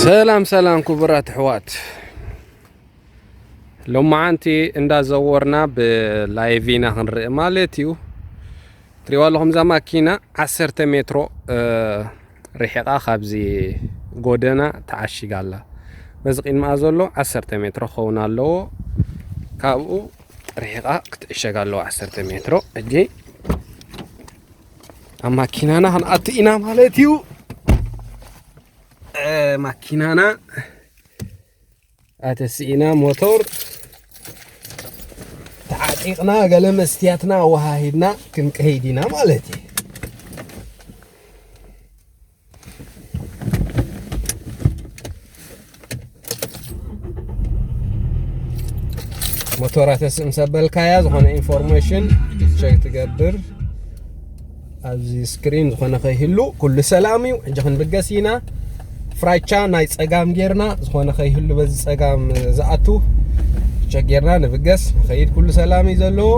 ሰላም ሰላም ክቡራት ኣሕዋት፣ ሎማዓንቲ እንዳዘወርና ብላይቭ ኢና ክንርኢ ማለት እዩ። ትሪእዋ ኣለኹም እዛ ማኪና ዓሰርተ ሜትሮ ርሒቓ ካብዚ ጎደና ተዓሺጋ ኣላ። በዚ ቅድሚኣ ዘሎ ዓሰርተ ሜትሮ ክኸውን ኣለዎ። ካብኡ ርሒቓ ክትዕሸግ ኣለዎ ዓሰርተ ሜትሮ። ሕጂ ኣብ ማኪናና ክንኣቱ ኢና ማለት እዩ። ማኪናና ኣተሲኢና፣ ሞቶር ተዓጢቕና፣ ገለ መስትያትና ኣወሃሂድና ክንቀይድ ኢና ማለት እዩ። ሞቶራ ተስእም ሰበልካያ ዝኾነ ኢንፎርሜሽን ቸክ ትገብር። ኣብዚ ስክሪን ዝኾነ ከይህሉ ኩሉ ሰላም እዩ። ሕጂ ክንብገስ ኢና። ፍራቻ ናይ ጸጋም ጌርና፣ ዝኾነ ከይህሉ በዚ ጸጋም ዝኣቱ ቸክ ጌርና ንብገስ። ንኸይድ፣ ኩሉ ሰላም እዩ ዘለዎ።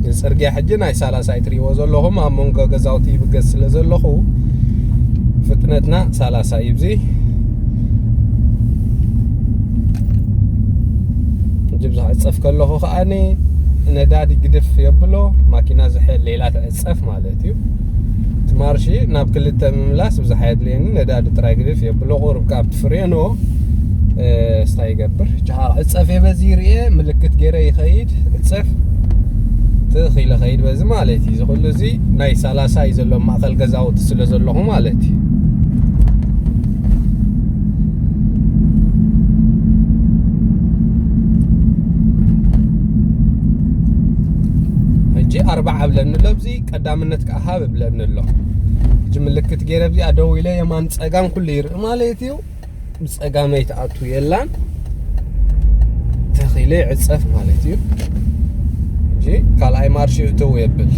እዚ ጽርግያ ሕጂ ናይ ሰላሳ እዩ ትሪእዎ ዘለኹም። ኣብ መንጎ ገዛውቲ ይብገስ ስለ ዘለኹ ፍጥነትና ሰላሳ እዩ። እዚ ሕጂ ብዛ ዕጸፍ ከለኹ ከኣኒ ነዳዲ ግድፍ የብሎ፣ ማኪና ዝሕል ሌላ ትዕጸፍ ማለት እዩ። እቲ ማርሺ ናብ ክልተ ምምላስ ብዙሕ ኣየድልየኒ፣ ነዳዲ ጥራይ ግድፍ የብሎ። ቁሩብ ካብ ትፍሬኖ ስታይ ይገብር ጫ ዕጸፍ የበዚ ርኤ ምልክት ገይረ ይኸይድ። ዕጸፍ ትኽ ኢለ ኸይድ በዚ ማለት እዩ። እዚ ኩሉ እዚ ናይ ሰላሳ እዩ ዘሎ፣ ማእኸል ገዛውቲ ስለ ዘለኹ ማለት እዩ። ሕጂ ኣርባዓ ብለኒ ኣሎ፣ ኣብዚ ቀዳምነት ከዓ ሃብ ብለኒ ኣሎ። ሕጂ ምልክት ገይረ ኣብዚኣ ደው ኢለ የማን ጸጋም ኩሉ ይርኢ ማለት እዩ። ብጸጋመይ ትኣቱ የላን፣ ተኺለ ይዕጸፍ ማለት እዩ። ሕጂ ካልኣይ ማርሽ እትው የብል።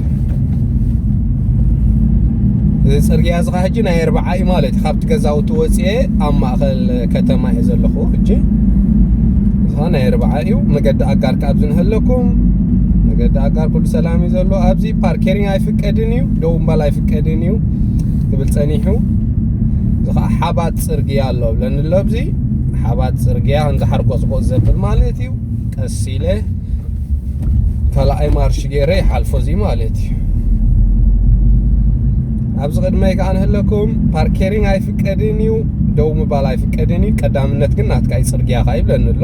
እዚ ጽርግያ እዚ ኸዓ ሕጂ ናይ ኣርባዓ እዩ ማለት እዩ። ካብቲ ገዛውቲ ወፅኤ ኣብ ማእኸል ከተማ እየ ዘለኹ። ሕጂ እዚ ኸዓ ናይ ኣርባዓ እዩ። መገዲ ኣጋር ካብ ዝንህለኩም፣ መገዲ ኣጋር ኩሉ ሰላም እዩ ዘሎ። ኣብዚ ፓርኬሪንግ ኣይፍቀድን እዩ፣ ደው ምባል ኣይፍቀድን እዩ ክብል ጸኒሑ። እዚ ኸዓ ሓባት ጽርግያ ኣሎ ብለኒ ኣሎ። ኣብዚ ሓባት ጽርግያ ከምዚ ሓርቆጽቆጽ ዘብል ማለት እዩ። ቀስ ኢለ ካልኣይ ማርሽ ገይረ ይሓልፎ እዚ ማለት እዩ። ኣብዚ ቅድመይ ከዓ ንህለኩም ፓርኬሪንግ ኣይፍቀድን እዩ፣ ደው ምባል ኣይፍቀድን እዩ። ቀዳምነት ግን ናትካ እዩ፣ ጽርግያ ከዓ ይብለኒ ኣሎ።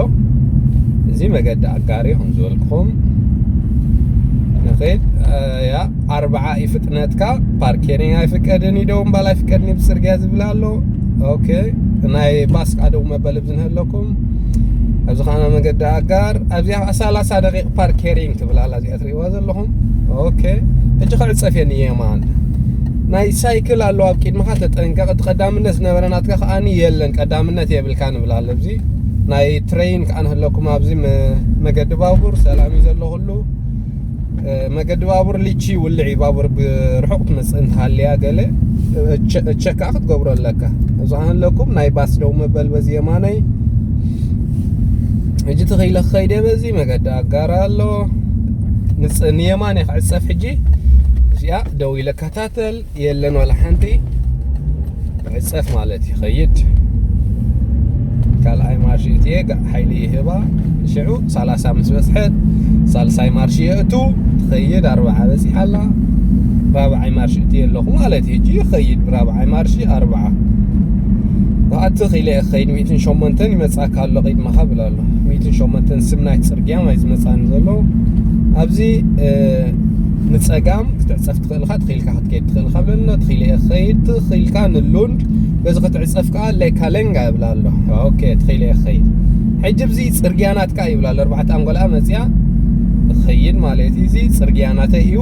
እዚ መገዲ ኣጋር እዩ ከም ዝበልኩኹም። ንኸይድ፣ እ፣ ያ ኣርባዓ እዩ ፍጥነትካ፣ ፓርኬሪንግ ኣይፍቀድን እዩ፣ ደው ምባል ኣይፍቀድን እዩ ብጽርግያ ዝብል ኣሎ። ኦኬ፣ ናይ ባስ ከዓ ደው መበል ኣብዚ ንህለኩም። ኣብዚ ከዓ መገዲ ኣጋር፣ ኣብዚኣ ከዓ ሰላሳ ደቂቕ ፓርኬሪንግ ትብል ኣላ፣ እዚኣ ትሪእዋ ዘለኹም። ኦኬ፣ ሕጂ ክዕጸፍ እየ ንየማን። ናይ ሳይክል ኣሎ ኣብ ቅድመኻ፣ ተጠንቀቕ። እቲ ቀዳምነት ዝነበረ ናትካ ከኣኒ የለን፣ ቀዳምነት የብልካ ንብል ኣሎ። ኣብዚ ናይ ትሬን ከዓ ንህለኩም፣ ኣብዚ መ-፣ መገዲ ባቡር ሰላም እዩ ዘሎ ኩሉ። እ፣ መገዲ ባቡር ሊቺ ይውልዕ እዩ፣ ባቡር ብርሑቕ ትመጽእ እንተሃልያ ገለ፣ እ፣ ቸ-፣ ቸክ ከዓ ክትገብሮ ኣለካ። እዚ ከዓ ኣለኩም ናይ ባስ ደው መበል በዚ የማነይ። ሕጂ ተኸይለ ክኸይደ በዚ መገዲ ኣጋር ኣሎ። ንጽ-፣ ንየማን እየ ክዕጸፍ ሕጂ። እዚኣ ደው ኢለ እከታተል፣ የለን ዋላ ሓንቲ። ዕጸፍ ማለት ይኸይድ። ካልኣይ ማርሽ እትየ ጋእ ሓይሊ ይህባ። ሽዑ ሰላሳ ምስ በጽሐት ሳልሳይ ማርሽ የእቱ፣ ትኸይድ፣ ኣርባዓ በጺሓ ኣላ። ራብዓይ ማርሽ እትየ ኣለኹ ማለት እዩ። ሕጂ ይኸይድ ብራብዓይ ማርሽ ኣርባዓ። ብኣቲ ኺለ እኸይድ ሚእትን ሸሞንተን ይመጻካ ኣሎ ቂድማኻ ብላ ኣሎ። ሚእትን ሸሞንተን ስም ናይቲ ጽርግያ ማይ ዝመጻኒ ዘሎ። ኣብዚ፣ እ፣ ንጸጋም ክትዕጸፍ ትኽእል ኢኻ፣ ትኽኢልካ ክትከይድ ትኽእል ኢኻ ብለና። ትኽኢለ እየ ክኸይድ፣ ትኽኢልካ ንሉንድ፣ በዚ ክትዕጸፍ ከኣ ሌካሌንጋ ይብላ ኣሎ። ኦኬ፣ ትኽኢለ እየ ክኸይድ። ሕጂ ኣብዚ ጽርግያ ናትካ ይብላ ኣሎ። ኣርባዕተ ኣንጎላ መጽያ ክኸይድ ማለት እዩ። እዚ ጽርግያ ናተይ እዩ።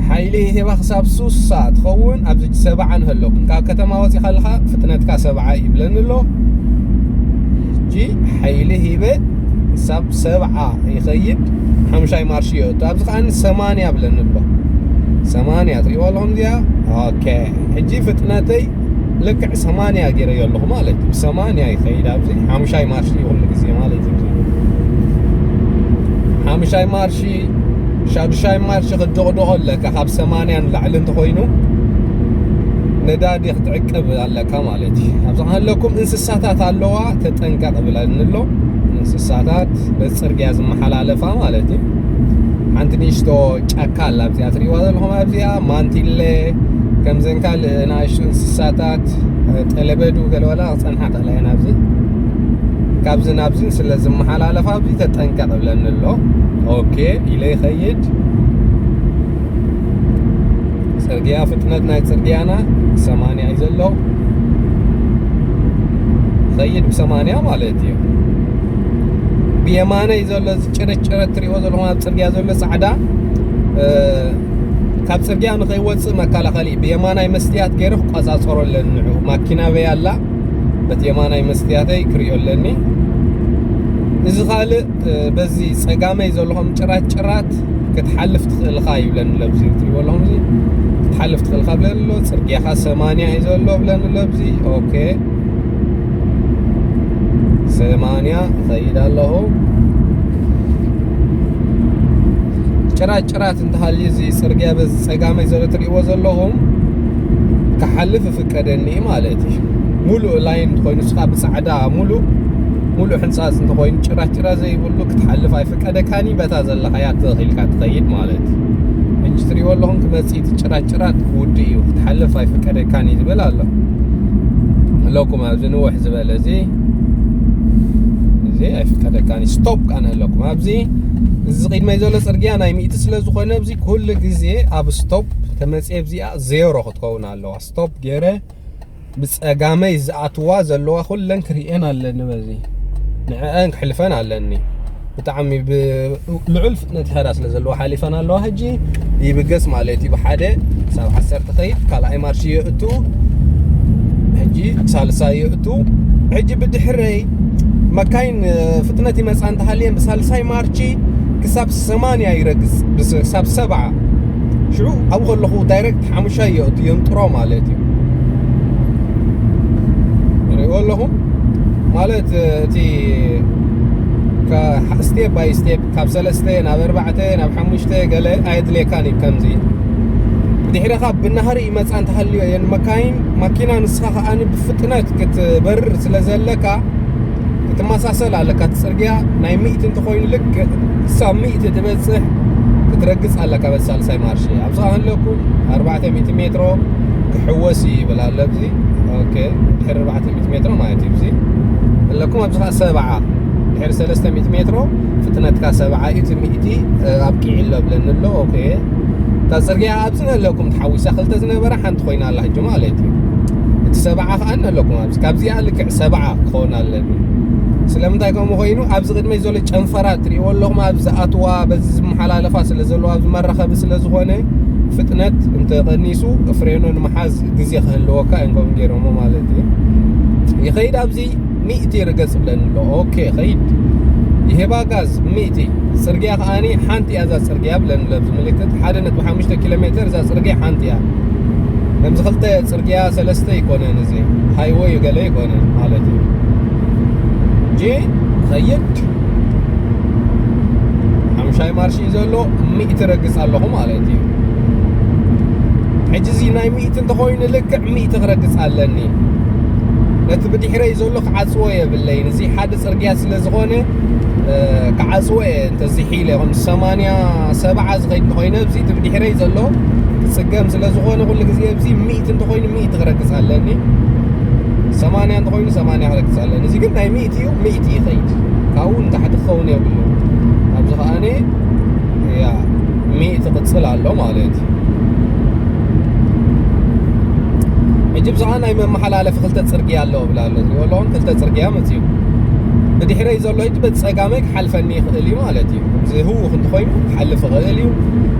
ሓይሊ ሄባ ክሳብ ሱሳ ትኸውን፣ ኣብዚ ሰብዓ ንህለኩም። ካብ ከተማ ወጺኻ ኣለኻ፣ ፍጥነትካ ሰብዓ ይብለኒ ኣሎ። ሕጂ ሓይሊ ሂበ ክሳብ ሰብዓ ይኸይድ፣ ሓምሻይ ማርሽ ይእቱ። ኣብዚ ከኣ ሰማንያ ብለኒ ኣሎ። ሰማንያ ትሪእዎ ኣለኹም እዚኣ? ኦኬ። ሕጂ ፍጥነተይ ልክዕ ሰማንያ ገይረዮ ኣለኹ ማለት እዩ። ሰማንያ ይኸይድ ኣብዚ ሓምሻይ ማርሽ እዩ ኩሉ ግዜ ማለት እዩ። ሓምሻይ ማርሽ፣ ሻዱሻይ ማርሽ ክትድቕድቖ ኣለካ ካብ ሰማንያ ንላዕሊ እንተኾይኑ። ነዳዲ ክትዕቅብ ኣለካ ማለት እዩ። ኣብዛ ከለኩም እንስሳታት ኣለዋ፣ ተጠንቀቕ ብለኒ ኣሎ። እንስሳታት በዚ ጽርግያ ዝመሓላለፋ ማለት እዩ። ሓንቲ ንእሽቶ ጫካ ኣላ ኣብዚኣ ትሪእዋ ዘለኹም፣ ኣብዚኣ ማንቲለ፣ ከምዘን ካልእ ንኣሽቱ እንስሳታት፣ ጠለበዱ ገለበላ ክጸንሓ ክእላ እየን። ኣብዚ ካብዚ ናብዚን ስለ ዝመሓላለፋ ኣብዚ ተጠንቀቕ ብለኒ ኣሎ። ኦኬ ኢለ ይኸይድ። ጽርግያ፣ ፍጥነት ናይ ጽርግያና ሰማንያ እዩ ዘሎ። ኸይድ ብሰማንያ ማለት እዩ። ብየማነይ ዘሎ እዚ ጭረት ጭረት ትሪእዎ ዘለኹም ኣብ ጽርግያ ዘሎ ጻዕዳ፣ እ፣ ካብ ጽርግያ ንኸይወጽእ መከላኸሊ ብየማናይ መስትያት ገይረ ክቆጻጸሮ ኣለኒ። ንዑ ማኪና በይ ኣላ፣ በቲ የማናይ መስትያተይ ክሪኦ ኣለኒ። እዚ ካልእ፣ እ፣ በዚ ጸጋመይ ዘለኹም ጭራት ጭራት ክትሓልፍ ትኽእል ኢኻ ይብለኒ ኣሎ። ኣብዚ ትሪእዎ ኣለኹም፣ እዚ ክትሓልፍ ትኽእል ኢኻ ብለኒ ኣሎ። ጽርግያኻ ሰማንያ እዩ ዘሎ ብለኒ ኣሎ። ኣብዚ ኦኬ፣ ሰማንያ እኸይድ ኣለኹ። ጭራት ጭራት እንተሃልዩ፣ እዚ ጽርግያ በዚ ጸጋመይ ዘሎ ትሪእዎ ዘለኹም ክሓልፍ ይፍቀደኒ ማለት እዩ። ሙሉእ ላይን እንተኾይኑ፣ ንስኻ ብጻዕዳ ሙሉእ፣ ሙሉእ ሕንጻጽ እንተኾይኑ፣ ጭራት ጭራት ዘይብሉ ክትሓልፍ ኣይፍቀደካን እዩ። በታ ዘለኻያ ተኺልካ ትኸይድ ማለት እዩ። ሕጂ ትሪእዎ ኣለኹም ክመጽእ፣ እቲ ጭራት ጭራት ክውድእ እዩ። ክትሓልፍ ኣይፍቀደካን እዩ ዝብል ኣሎ። ኣለኩም ኣብዚ ንውሕ ዝበለ እዚ፣ እዚ ኣይፍቀደካን እዩ። ስቶፕ ካን ኣለኩም ኣብዚ። እዚ ቅድመይ ዘሎ ጽርግያ ናይ ሚእቲ ስለ ዝኾነ፣ ኣብዚ ኩሉ ግዜ ኣብ ስቶፕ ተመጽየ፣ ኣብዚኣ ዜሮ ክትከውን ኣለዋ። ስቶፕ ገይረ ብጸጋመይ ዝኣትዋ ዘለዋ ኩለን ክርእየን ኣለኒ። በዚ ንዕአን ክሕልፈን ኣለኒ። ብጣዕሚ ብ-፣ ልዑል ፍጥነት ይኸዳ ስለ ዘለዋ ሓሊፈን ኣለዋ። ሕጂ ይብገስ ማለት እዩ። ብሓደ ክሳብ ዓሰርተ ኸይድ፣ ካልኣይ ማርሽ የእቱ፣ ሕጂ ሳልሳይ የእቱ። ሕጂ ብድሕረይ መካይን፣ እ፣ ፍጥነት ይመጻ እንተሃልየን ብሳልሳይ ማርች ክሳብ ሰማንያ ይረግጽ፣ ብስ-፣ ክሳብ ሰብዓ። ሽዑ ኣብኡ ከለኹ ዳይሬክት ሓሙሻይ የእቱ፣ የንጥሮ ማለት እዩ። ሪእዎ ኣለኹም ማለት፣ እቲ ከ-፣ ስቴፕ ባይ ስቴፕ፣ ካብ ሰለስተ ናብ ኣርባዕተ ናብ ሓሙሽተ ገለ ኣየድልየካን እዩ። ከምዚ ብድሕረኻ ብናህሪ ይመጻ እንተሃልዮ የን መካይን፣ ማኪና ንስኻ ከኣ ብፍጥነት ክትበርር ስለ ዘለካ፣ ክትመሳሰል ኣለካ። እቲ ጽርግያ ናይ ሚእቲ እንተኾይኑ፣ ልክዕ ክሳብ ሚእቲ ትበጽሕ ክትረግጽ ኣለካ በቲ ሳልሳይ ማርሽ። ኣብዚ ከኣ ኣለኩም ኣርባዕተ ሚእቲ ሜትሮ ክሕወስ እዩ ይብል ኣሎ። ኣብዚ ኦኬ፣ ድሕሪ ኣርባዕተ ሚእቲ ሜትሮ ማለት እዩ። እዚ ኣለኩም ኣብዚ ከኣ ሰብዓ፣ ድሕሪ ሰለስተ ሚእቲ ሜትሮ ፍጥነትካ ሰብዓ እዩ፣ እቲ ሚእቲ፣ እ፣ ኣብቂዑ ኣሎ ብለኒ ኣሎ። ኦኬ፣ እታ ጽርግያ ኣብዚ ኣለኩም ተሓዊሳ ክልተ ዝነበራ ሓንቲ ኮይና ኣላ ሕጂ ማለት እዩ። እቲ ሰብዓ ከኣ ኣለኩም ኣብዚ፣ ካብዚኣ ልክዕ ሰብዓ ክኸውን ኣለኒ። ስለምንታይ ከምኡ ኮይኑ? ኣብዚ ቅድመይ ዘሎ ጨንፈራ ትሪእዎ ኣለኹም፣ ኣብ ዝኣትዋ በዚ ዝመሓላለፋ ስለ ዘለዋ፣ ኣብዚ መራኸቢ ስለ ዝኾነ፣ ፍጥነት እንተቐኒሱ ፍሬኖ ንምሓዝ ግዜ ክህልወካ እዮም ከምኡ ገይሮሞ ማለት እዩ። ይኸይድ ኣብዚ ሚእቲ ርገጽ ብለኒ ኣሎ። ኦኬ፣ ኸይድ። ይሄባ ጋዝ ሚእቲ። ጽርግያ ከኣኒ ሓንቲ እያ እዛ ጽርግያ ብለኒ ኣሎ። ኣብዚ ምልክት ሓደ ነጥቢ ሓሙሽተ ኪሎ ሜትር እዛ ጽርግያ ሓንቲ እያ። ከምዚ ክልተ ጽርግያ ሰለስተ ይኮነን፣ እዚ ሃይወይ ገለ ይኮነን ማለት እዩ። እንጂ ኸይድ ሓምሻይ ማርሽ እዩ ዘሎ፣ ሚእቲ ረግጽ ኣለኹ ማለት እዩ። ሕጂ እዚ ናይ ሚእቲ እንተኾይኑ ልክዕ ሚእቲ ክረግጽ ኣለኒ። ነቲ ብድሕረይ ዘሎ ክዓጽዎ የብለይን። እዚ ሓደ ጽርግያ ስለ ዝኾነ፣ እ፣ ክዓጽዎ እየ። እንተዚ ሒለ፣ ከም ሰማንያ ሰብዓ ዝኸይድ እንተኾይነ፣ ኣብዚ እቲ ብድሕረይ ዘሎ ክጽገም ስለ ዝኾነ፣ ኩሉ ግዜ ኣብዚ ሚእቲ እንተኾይኑ ሚእቲ ክረግጽ ኣለኒ። ሰማንያ እንተኾይኑ ሰማንያ ክረግጽ ኣለኒ። እዚ ግን ናይ ሚእቲ እዩ፣ ሚእቲ ይኸይድ። ካብኡ ንታሕቲ ክኸውን የብሉ። ኣብዚ ከኣኒ፣ ያ፣ ሚእቲ ክጽል ኣሎ ማለት እዩ። ሕጂ ብዝኣ ናይ መመሓላለፊ ክልተ ጽርግያ ኣለዎ ብላ ኣሎ። ትሪእዎ ኣለኹም፣ ክልተ ጽርግያ መጽዩ። ብድሕረይ ዘሎ ሕጂ በቲ ጸጋመይ ክሓልፈኒ ይኽእል እዩ ማለት እዩ። እዚ ህውኽ እንተኾይኑ ክሓልፍ ይኽእል እዩ።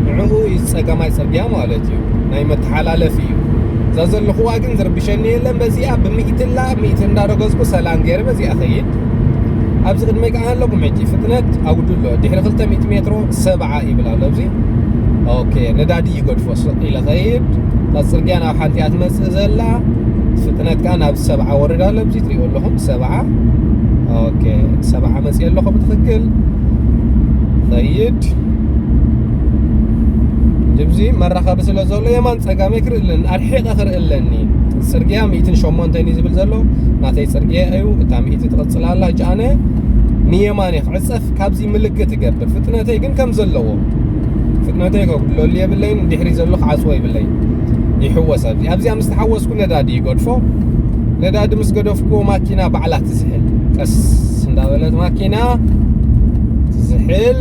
ንዕኡ እዩ ጸጋማይ ጽርግያ ማለት እዩ። ናይ መተሓላለፊ እዩ። እዛ ዘለኹዋ ግን ዝርብሸኒ የለን። በዚኣ ብሚእቲ ኣላ፣ ሚእቲ እንዳረገጽኩ ሰላም ገይረ በዚኣ ኸይድ። ኣብዚ ቅድመይ ከኣ ኣለኩም ሕጂ ፍጥነት ኣውዱ ኣሎ። ድሕሪ ክልተ ሚእቲ ሜትሮ ሰብዓ ይብል ኣሎ። ኣብዚ ኦኬ፣ ነዳዲ ይገድፎ፣ ስቕ ኢለ ኸይድ። እታ ጽርግያ ናብ ሓንቲ እያ ትመጽእ ዘላ። ፍጥነት ከኣ ናብ ሰብዓ ወርድ ኣሎ። ኣብዚ ትሪእዎ ኣለኹም፣ ሰብዓ። ኦኬ፣ ሰብዓ መጽእ ኣለኹ ብትኽክል። ኸይድ። ድብዚ መራኸቢ ስለ ዘሎ የማን ጸጋመይ ክርኢ ኣለኒ፣ ኣርሒቐ ክርኢ ኣለኒ። ጽርግያ ሚእትን ሸሞንተን እዩ ዝብል ዘሎ፣ ናተይ ጽርግያ እዩ። እታ ሚእቲ ትቕጽል ኣላ። ሕጂ ኣነ ንየማን እየ ክዕጸፍ፣ ካብዚ ምልክት እገብር። ፍጥነተይ ግን ከም ዘለዎ፣ ፍጥነተይ ከጉድለሉ የብለይን። ድሕሪ ዘሎ ክዓጽዎ የብለይን። ይሕወስ። ኣብዚ ኣብዚኣ ምስ ተሓወስኩ ነዳዲ ይገድፎ። ነዳዲ ምስ ገደፍኩ ማኪና ባዕላ ትዝሕል፣ ቀስ እንዳበለት ማኪና ትዝሕል።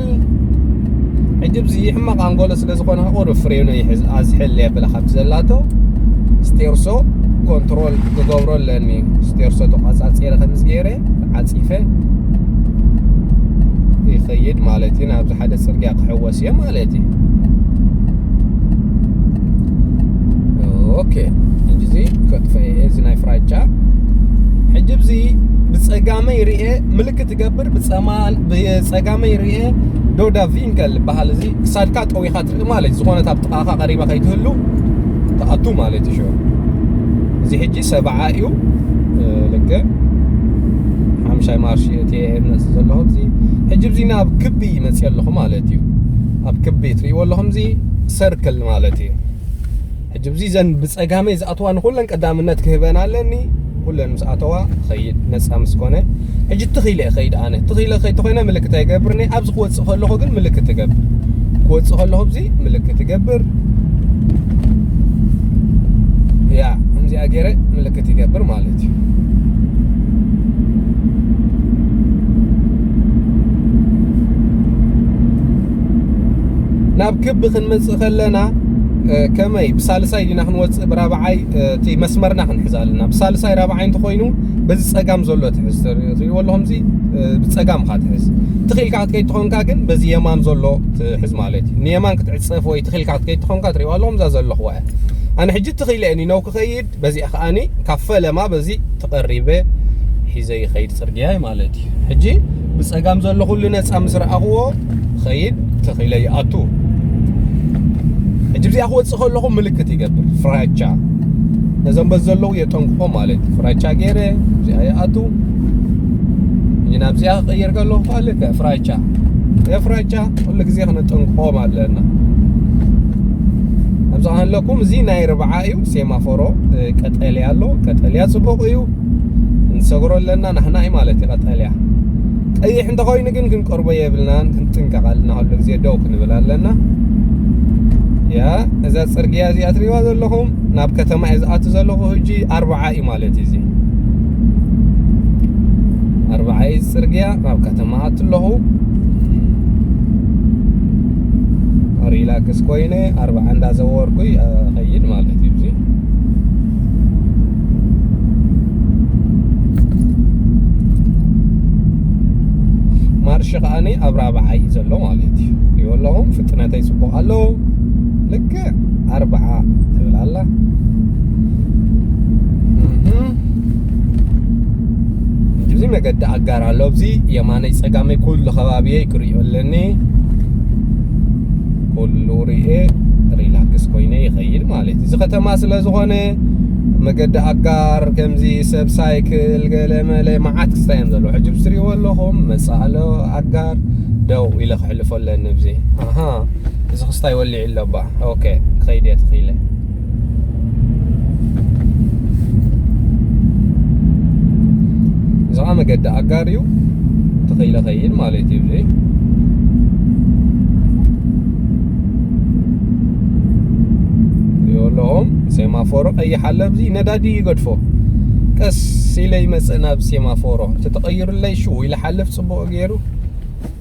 ሕጂ ብዚ ሕማቕ ኣንጎሎ ስለ ዝኾነ፣ ቁሩብ ፍሬኑ ይሕዝ፣ ኣዝሕል የብላ ካብቲ ዘላቶ። ስቴርሶ ኮንትሮል ክገብሮ ኣለኒ። ስቴርሶ ተቋጻጺረ ከምዚ ገይረ ዓጺፈ ይኸይድ ማለት እዩ። ናብዚ ሓደ ጽርግያ ክሕወስ እየ ማለት እዩ። ኦኬ፣ ሕጂ እዚ ከጥፍእ እየ፣ እዚ ናይ ፍራቻ። ሕጂ ብዚ ብጸጋመይ ርኤ ምልክት ትገብር፣ ብጸማ-፣ ብጸጋመይ ርኤ ዶዳ ቪንከል ዝበሃል፣ እዚ ክሳድካ ጠዊኻ ትርኢ ማለት እዩ። ዝኾነት ኣብ ጥቓኻ ቀሪባ ከይትህሉ ትኣቱ ማለት እዩ። ሽዑ እዚ ሕጂ ሰብዓ እዩ፣ እ፣ ልክዕ ሓምሻይ ማርሽ እቲ መጽእ ዘለኹ። እዚ ሕጂ እዚ ናብ ክቢ ይመጽእ ኣለኹ ማለት እዩ። ኣብ ክቢ ትርእይዎ ኣለኹም፣ እዚ ሰርክል ማለት እዩ። ሕጂ እዚ ዘን ብጸጋመይ ዝኣትዋ ንኹለን ቀዳምነት ክህበን ኣለኒ። ኩለን ምስ ኣተዋ ኸይድ ነጻ ምስ ኮነ፣ ሕጂ ትኽ ኢለ እየ ኸይድ ኣነ። ትኽ ኢለ ኸይድ ተኾይነ ምልክት ኣይገብርን እየ። ኣብዚ ክወጽእ ከለኹ ግን ምልክት እገብር። ክወጽእ ከለኹ ኣብዚ ምልክት እገብር። ያ፣ ከምዚኣ ገይረ ምልክት ይገብር ማለት እዩ። ናብ ክቢ ክንመጽእ ከለና፣ እ፣ ከመይ ብሳልሳይ ዲና ክንወጽእ፣ ብራብዓይ፣ እ፣ እቲ መስመርና ክንሕዝ ኣለና። ብሳልሳይ ራብዓይ እንተኾይኑ በዚ ጸጋም ዘሎ ትሕዝ። ትሪ-፣ ትሪእዎ ኣለኹም፣ እዚ፣ እ፣ ብጸጋምካ ትሕዝ። ትኺልካ ክትከይድ ተኾንካ ግን በዚ የማን ዘሎ ትሕዝ ማለት እዩ። ንየማን ክትዕጸፍ ወይ ትኺልካ ክትከይድ ተኾንካ ትሪእዎ ኣለኹም፣ እዛ ዘለኹዋ እያ። ኣነ ሕጂ ትኺለ እየ፣ ነው ክኸይድ፣ በዚኣ ከኣኒ ካብ ፈለማ በዚ ተቐሪበ ሒዘ ይኸይድ ጽርግያ ማለት እዩ። ሕጂ ብጸጋም ዘሎ ኩሉ ነጻ ምስ ረኣኽዎ ኸይድ፣ ትኺለ ይኣቱ። ሕጂ ብዚኣ ክወጽእ ከለኹ ምልክት ይገብር፣ ፍራቻ። ነዞም በዚ ዘለዉ የጠንቅቖ ማለት እዩ። ፍራቻ ገይረ፣ እዚኣ ይኣቱ። ሕጂ ናብዚኣ ክቕይር ከለኹ ከኣ ልክዕ ፍራቻ። የፍራቻ ኩሉ ግዜ ክነጠንቅቖም ኣለና። ኣብዚ ከለኩም እዚ ናይ ርብዓ እዩ፣ ሴማፎሮ፣ እ፣ ቀጠልያ ኣሎ። ቀጠልያ ጽቡቕ እዩ። ክንሰግሮ ኣለና ናሕና እዩ ማለት እዩ ቀጠልያ። ቀይሕ እንተኾይኑ ግን ክንቀርቦ የብልናን፣ ክንጥንቀቕ ኣለና። ኩሉ ግዜ ደው ክንብል ኣለና። ያ፣ እዛ ጽርግያ እዚኣ ትሪእዋ ዘለኹም ናብ ከተማ እየ ዝኣቱ ዘለኹ። ሕጂ ኣርብዓ እዩ ማለት እዩ እዚ። ኣርብዓ እዩ ጽርግያ፣ ናብ ከተማ ኣቱ ኣለኹ። ሪላክስ ኮይነ ኣርብዓ እንዳዘወርኩ እኸይድ ማለት እዩ። እዚ ማርሽ ከኣኒ ኣብ ራብዓ እዩ ዘሎ ማለት እዩ። ይኸውለኹም ፍጥነተይ ጽቡቕ ኣሎ። ልክዕ ኣርብዓ ትብል ኣላ። እህ። እዚ መገዲ ኣጋር ኣሎ። ኣብዚ የማነይ ጸጋመይ ኩሉ ከባቢየይ ክርእዮ ኣለኒ። ኩሉ ርኤ ሪላክስ ኮይነ ይኸይድ ማለት እዩ። እዚ ከተማ ስለ ዝኾነ መገዲ ኣጋር ከምዚ ሰብ ሳይክል ገለ መለ መዓት ክስታይ እዮም ዘለዉ። ሕጂ ብትሪእዎ ኣለኹም መጻእ ኣሎ ኣጋር ደው ኢለ ክሕልፎ ኣለኒ። ኣብዚ ኣሃ፣ እዚ ክስታይ ወሊዑ ኣሎ ባ። ኦኬ፣ ክኸይድ እየ ትኺለ። እዚ ኸዓ መገዲ ኣጋር እዩ። ትኺለ ኸይድ ማለት እዩ። እዚ ይኸውለኹም ሴማፎሮ ቀይሕ ኣሎ። ኣብዚ ነዳዲ ይገድፎ። ቀስ ኢለ ይመጽእ ናብ ሴማፎሮ። እንተተቐይሩለይ ሽው ኢለ ሓልፍ ጽቡቕ ገይሩ።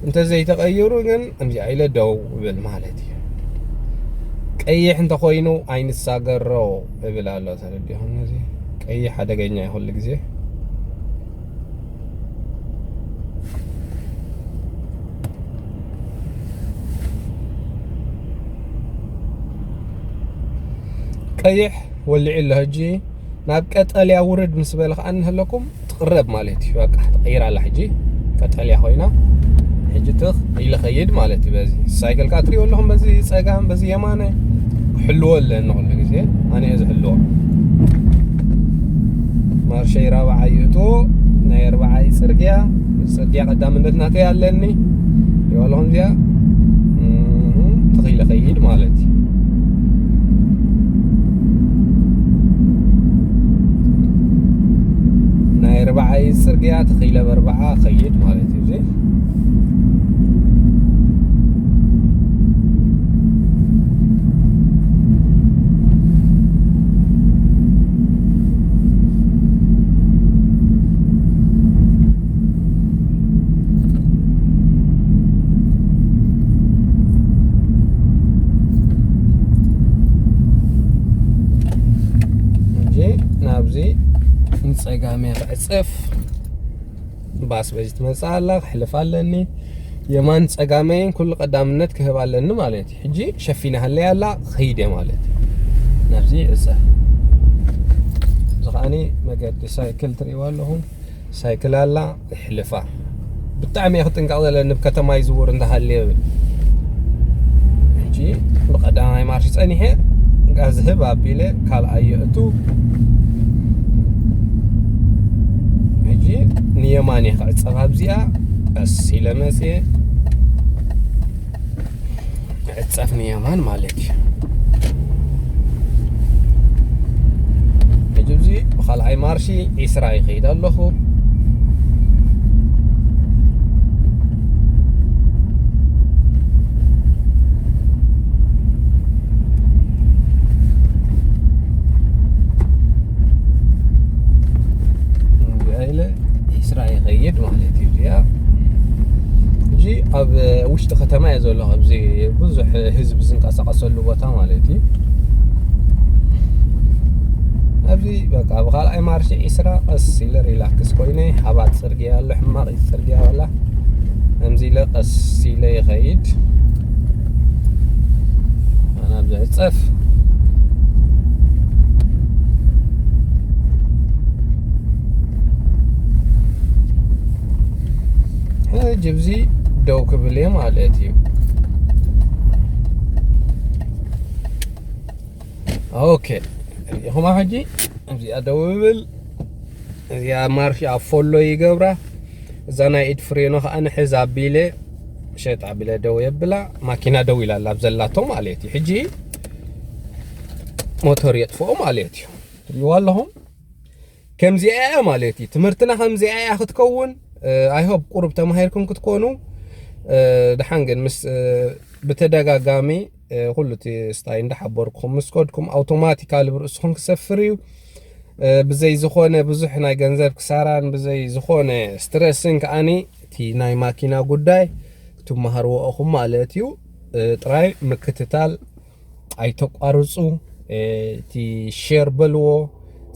እንተዘይተቐይሩ ግን ከምዚኣ ኢለ ደው እብል ማለት እዩ። ቀይሕ እንተኾይኑ ኣይንሳገሮ እብል ኣሎ። ተረዲኹም? እዚ ቀይሕ ሓደገኛ እዩ ኩሉ ግዜ። ቀይሕ ወሊዑ ኣሎ። ሕጂ ናብ ቀጠልያ ውርድ ምስ በለ ከኣ እንህለኩም ትቕረብ ማለት እዩ። በቃ ትቐይር ኣላ ሕጂ ቀጠልያ ኮይና። ሕጂ ትኽ ኢለ ኸይድ ማለት እዩ። በዚ ሳይክል ከኣ ትሪእዎ ኣለኹም፣ በዚ ጸጋም፣ በዚ የማነ ክሕልዎ ኣለኒ ኩሉ ግዜ። ኣነ እየ ዝሕልዎ። ማርሸይ ራብዓይ ይእትዎ፣ ናይ ኣርብዓይ ጽርግያ፣ ጽርግያ ቀዳምነት ናተይ ኣለኒ። ይበለኹም እዚኣ፣ እም፣ ትኺለ ኸይድ ማለት እዩ። ኣይ ጽርግያ ተኺለ በርባዓ ኸይድ ማለት እዩ። እዚ እንጂ ናብዚ ንጸጋም እየ ክዕጸፍ። ባስ በዚ ትመጽእ ኣላ፣ ክሕልፍ ኣለኒ። የማን ጸጋመይን ኩሉ ቀዳምነት ክህብ ኣለኒ ማለት እዩ። ሕጂ ሸፊነ ሃለይ ኣላ፣ ክኸይድ እየ ማለት እዩ። ናብዚ ይዕጸፍ። እዚ ከዓኒ መገዲ ሳይክል ትርእይዋ ኣለኹም። ሳይክል ኣላ፣ ይሕልፋ። ብጣዕሚ እየ ክጥንቀቕ ዘለኒ፣ ብ ከተማ ይዝውር እንተሃልየ። ሕጂ ብቐዳማይ ማርሽ ጸኒሐ፣ ጋዝ ህብ ኣቢለ፣ ካልኣይ የእቱ። ሕጂ ንየማን እየ ክዕጸፍ ኣብዚኣ፣ ቀስ ኢለ መጽየ። ዕጸፍ ንየማን ማለት እዩ። ሕጂ እዚ ብኻልኣይ ማርሺ ዒስራ ይኸይድ ኣለኹ። እንዲያ ኢለ ዒስራ ይኸይድ ማለት እዩ። እዚኣ ሕጂ ኣብ ውሽጢ ከተማ እየ ዘሎ፣ ኣብዚ ብዙሕ ህዝቢ ዝንቀሳቐሰሉ ቦታ ማለት እዩ። ኣብዚ በቃ ብኻልኣይ ማርሽ ዒስራ ቀስ ኢለ ሪላክስ ኮይነ፣ ሓባጥ ጽርግያ ኣሎ፣ ሕማቕ ጽርግያ ዋላ፣ ከምዚ ኢለ ቀስ ኢለ ይኸይድ። ኣና ብዕጸፍ ሕጂ ብዚ ደው ክብል እየ ማለት እዩ። ኦኬ፣ ሪኢኹማ ሕጂ እዚኣ ደው ይብል፣ እዚኣ ማርሽ ኣብ ፎሎ ይገብራ። እዛ ናይ ኢድ ፍሬኖ ከዓ ንሕዝ ኣቢለ ሸጥ ኣቢለ ደው የብላ። ማኪና ደው ኢላ ኣላ ኣብ ዘላቶ ማለት እዩ። ሕጂ ሞተር የጥፍኦ ማለት እዩ። ትሪእዋ ኣለኹም። ከምዚኣ እያ ማለት እዩ። ትምህርትና ከምዚኣ እያ ክትከውን። ኣይ ሆፕ ቁሩብ ተማሂርኩም ክትኮኑ። እ፣ ደሓን ግን ምስ፣ እ፣ ብተደጋጋሚ፣ እ፣ ኩሉ እቲ ስታይ እንዳሓበርኩም ምስ ከድኩም ኣውቶማቲካሊ ብርእስኹም ክሰፍር እዩ። እ፣ ብዘይ ዝኾነ ብዙሕ ናይ ገንዘብ ክሳራን ብዘይ ዝኾነ ስትረስን ከኣኒ እቲ ናይ ማኪና ጉዳይ ክትመሃርዎ ኢኹም ማለት እዩ። እ፣ ጥራይ ምክትታል ኣይተቋርጹ። እ፣ እቲ ሼር በልዎ፣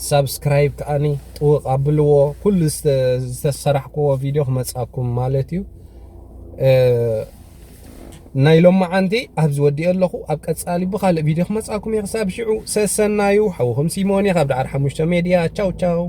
ሳብስክራይብ ከኣኒ ጥውቕ ኣብልዎ። ኩሉ ዝተ-፣ ዝተሰራሕክዎ ቪድዮ ክመጻኩም ማለት እዩ። እ፣ ናይ ሎማዓንቲ ኣብዚ ወዲኦ ኣለኹ። ኣብ ቀጻሊ ብኻልእ ቪድዮ ክመጻኩም እየ። ክሳብ ሽዑ ሰሰናዩ፣ ሓውኹም ሲሞን እየ ካብ ዳዕሮ ሓሙሽተ ሜድያ። ቻው ቻው።